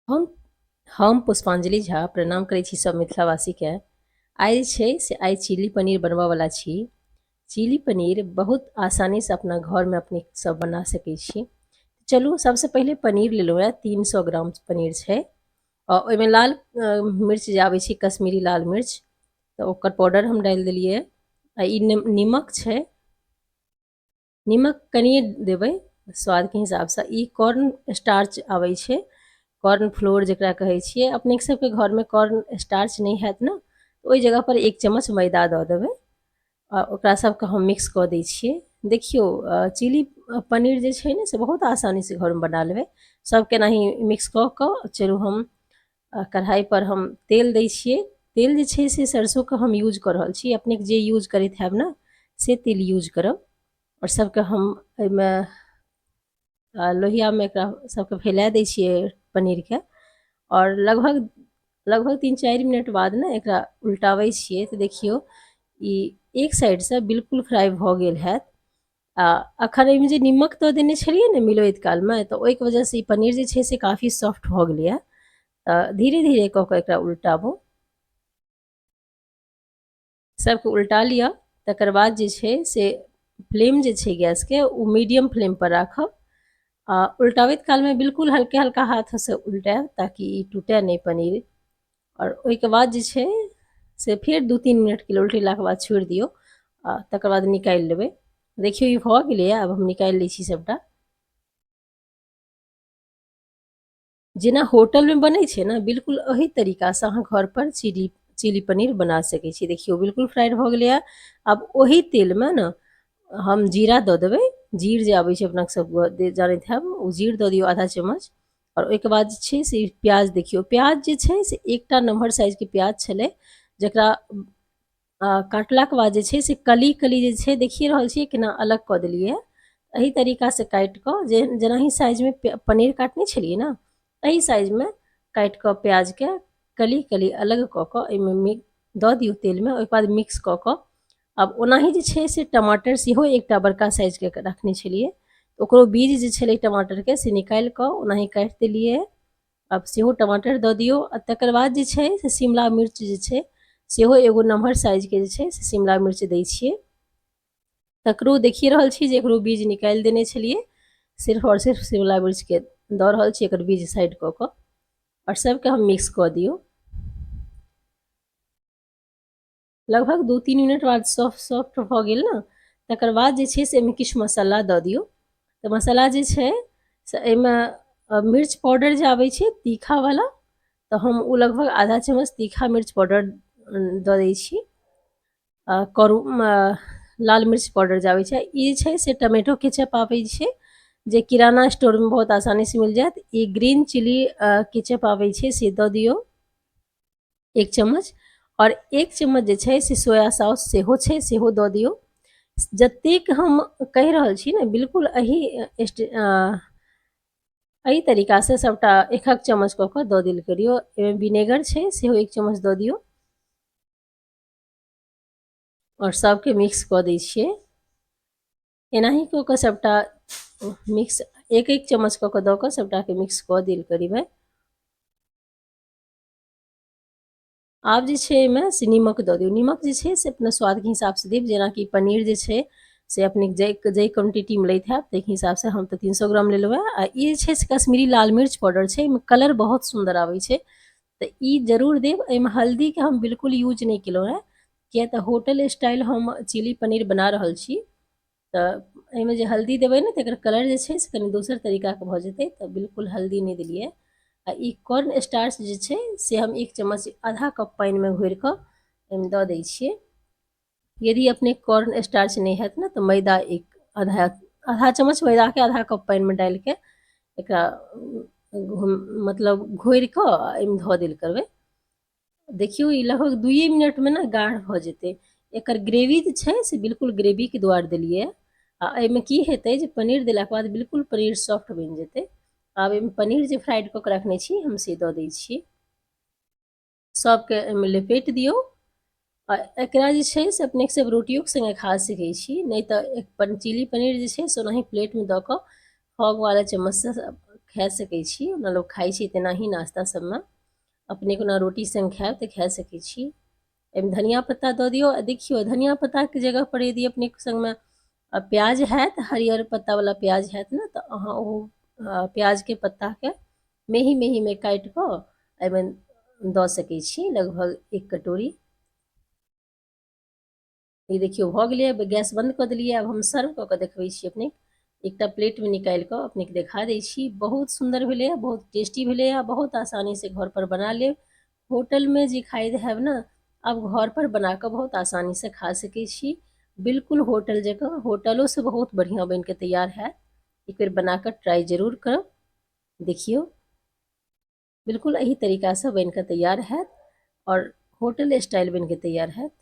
हम पुष्पांजलि झा प्रणाम करै छी सब मिथिलावासीके। आइ जे छै से आइ चिली पनीर बनबऽवला छी। चिली पनीर बहुत आसानीसँ अपना घरमे अपने सब बना सकै छी। चलू सबसँ पहिले पनीर लेलहुँ हेँ, 300 ग्राम पनीर छै। आ ओहिमे लाल मिर्च जे आबै छै कश्मीरी लाल मिर्च, तऽ ओकर पाउडर हम डालि देलियै। आ ई नीमक छै, नीमक कनिए देबै स्वादके हिसाबसँ। ई कॉर्न स्टार्च आबै छै, कॉर्न फ्लोर जकरा कहै छियै। अपने सबके घरमे कॉर्न स्टार्च नहि हैत ने, ओहि जगहपर 1 चम्मच मैदा दऽ देबै। आ ओकरा सबके हम मिक्स कऽ दै छियै। देखियौ, चिली पनीर जे छै ने से बहुत आसानीसँ घरमे बना लेबै। सबके एनाही मिक्स कऽ कऽ चलू हम कढ़ाइपर हम तेल दै छियै। तेल जे छै से सरसोके हम यूज कऽ रहल छी, अपनेके जे यूज करैत हैब ने से तेल यूज करब। आओर सबके हम एहिमे लोहियामे एकरा सबके फैला दै छियै पनीरके। आओर लगभग लगभग 3-4 मिनट बाद ने एकरा उल्टाबै छियै, तऽ देखियौ ई एक साइडसँ बिल्कुल फ्राइ भऽ गेल हैत। आ अखन एहिमे जे नीमक दऽ देने छलियै ने मिलबैत कालमे, तऽ ओहिके वजहसँ ई पनीर जे छै से काफी सॉफ्ट भऽ गेलैए। तऽ धीरे धीरे कऽ कऽ एकरा उल्टाबू, सबके उल्टा लिअ। तकर बाद जे छै से फ्लेम जे छै गैसके ओ मीडियम फ्लेमपर राखब। आ उल्टाबैत कालमे बिल्कुल हल्के हल्का हाथसँ उल्टायब ताकि ई टूटय नहि पनीर। आओर ओहिके बाद जे छै से फेर 2-3 मिनटके लेल उल्टेलाके बाद छोड़ि दियौ आ तकर बाद निकालि लेबै। देखियौ ई भऽ गेलैए, आब हम निकालि लै छी सबटा। जेना होटलमे बनै छै ने, बिल्कुल एही तरीकासँ अहाँ घरपर चिली चिली पनीर बना सकै छी। देखियौ बिल्कुल फ्राइड भऽ गेलैए। आब ओही तेलमे ने हम जीरा दऽ देबै। जीर जे आबै छै अपना सब जानैत हैब, ओ जीर दऽ दियौ आधा चम्मच। आओर ओहिके बाद जे छै से प्याज देखियौ, प्याज जे छै से एकटा नम्हर साइजके प्याज छलै, जकरा काटलाके बाद जे छै से कली कली जे छै देखिए रहल छियै केना अलग कऽ देलियै। एहि तरीकासँ काटि कऽ जे जेनाही साइजमे पनीर काटने छलियै ने, एहि साइजमे काटि कऽ प्याजके कली कली अलग कऽ कऽ एहिमे दऽ दियौ तेलमे। ओहिके बाद मिक्स कऽ कऽ आब ओनाही जे छै से टमाटर सेहो एकटा बड़का साइजके रखने छलियै, ओकरो बीज जे छलै टमाटरके से निकालि कऽ ओनाही काटि देलियै। आब सेहो टमाटर दऽ दियौ। आ तकर बाद जे छै से शिमला मिर्च जे छै सेहो एगो नम्हर साइजके जे छै से शिमला मिर्च दै छियै। तकरो देखिए रहल छी जे एकरो बीज निकालि देने छलियै, सिर्फ आओर सिर्फ शिमला मिर्चके दऽ रहल छी एकर बीज साइड कऽ कऽ। आओर सबके हम मिक्स कऽ दियौ। लगभग 2-3 मिनट बाद सॉफ्ट सॉफ्ट भऽ गेल ने, तकर बाद जे छै से एहिमे किछु मसाला दऽ दियौ। तऽ मसाला जे छै से एहिमे मिर्च पाउडर जे आबै छै तीखावला, तऽ हम ओ लगभग आधा चम्मच तीखा मिर्च पाउडर दऽ दै छी। करू लाल मिर्च पाउडर जे आबै छै, ई जे छै से टमेटो केचप आबै छै जे किराना स्टोरमे बहुत आसानीसँ मिल जायत। ई ग्रीन चिली केचप आबै छै, से दऽ दियौ 1 चम्मच। आओर 1 चम्मच जे छै से सोया सॉस सेहो छै, सेहो दऽ दियौ। जतेक हम कहि रहल छी ने बिल्कुल एहि तरीकासँ सबटा 1-1 चम्मच कऽ कऽ दऽ देल करियौ। एहिमे विनेगर छै सेहो 1 चम्मच दऽ दियौ। आओर सबके मिक्स कऽ दै छियै। एनाही कऽ कऽ सबटा मिक्स 1-1 चम्मच कऽ कऽ दऽ कऽ सबटाके मिक्स कऽ देल करिबै। आब जे छै एहिमे से नीमक दऽ दियौ। नीमक जे छै से अपना स्वादके हिसाबसँ देब, जेनाकि पनीर जे छै से अपने जाहि क्वान्टिटीमे लैत हैब ताहिके हिसाबसँ। हम तऽ 300 ग्राम लेलहुँ हेँ। आ ई जे छै से कश्मीरी लाल मिर्च पाउडर छै, एहिमे कलर बहुत सुन्दर आबै छै, तऽ ई जरूर देब। एहिमे हल्दीके हम बिल्कुल यूज नहि केलहुँ हेँ, किया तऽ होटल स्टाइल हम चिली पनीर बना रहल छी, तऽ एहिमे जे हल्दी देबै ने तऽ एकर कलर जे छै से कनि दोसर तरीकाके भऽ जेतै, तऽ बिल्कुल हल्दी नहि देलियै। आ ई कॉर्न स्टार्च जे छै से हम 1 चम्मच आधा कप पानिमे घोरि कऽ एहिमे दऽ दै छियै। यदि अपने कॉर्न स्टार्च नहि हैत ने तऽ मैदा एक आधा आधा चम्मच मैदाके आधा कप पानिमे डालिके एकरा मतलब घोरि कऽ एहिमे धऽ देल करबै। देखियौ ई लगभग 2 मिनटमे ने गाढ़ भऽ जेतै। एकर ग्रेवी जे छै से बिल्कुल ग्रेवीके दुआरे देलियै। आ एहिमे की हेतै जे पनीर देलाके बाद बिल्कुल पनीर सॉफ्ट बनि जेतै। आब एहिमे पनीर जे फ्राइड कऽ के रखने छी हम से दऽ दै छी। सबके एहिमे लपेटि दियौ। आ एकरा जे छै से अपने सब रोटियोके सङ्गे खा सकै छी, नहि तऽ एक चिली पनीर जे छै से ओनाही प्लेटमे दऽ कऽ फॉगवला चम्मचसँ खा सकै छी। ओना लोक खाइ छै तेनाही नाश्ता सबमे। अपने कोना रोटी संग खायब तऽ खा सकै छी। एहिमे धनिया पत्ता दऽ दियौ। आ देखियौ, धनिया पत्ताके जगह पर यदि अपने संगमे प्याज हैत, हरियर पत्तावला प्याज हैत ने, तऽ अहाँ ओ प्याजके पत्ताके मेही मेहीमे काटि कऽ एहिमे दऽ सकै छी, लगभग 1 कटोरी। ई देखियौ, भऽ गेलै। गैस बंद कऽ देलियै। आब हम सर्व कऽ कऽ देखबै छी अपने। एकटा प्लेटमे निकालि कऽ अपनेके देखा दै छी। बहुत सुन्दर भेलैए, बहुत टेस्टी भेलैए। बहुत आसानीसँ घर पर बना लेब। होटलमे जे खाइत हैब ने, आब घर पर बना कऽ बहुत आसानीसँ खा सकै छी। बिल्कुल होटल जकाँ, होटलोसँ बहुत बढ़िआँ बनि कऽ तैयार हैत। एक बेर बना कऽ ट्राइ जरूर करब। देखियौ, बिल्कुल एही तरीकासँ बनि कऽ तैयार हैत आओर होटल स्टाइल बनि कऽ तैयार हैत।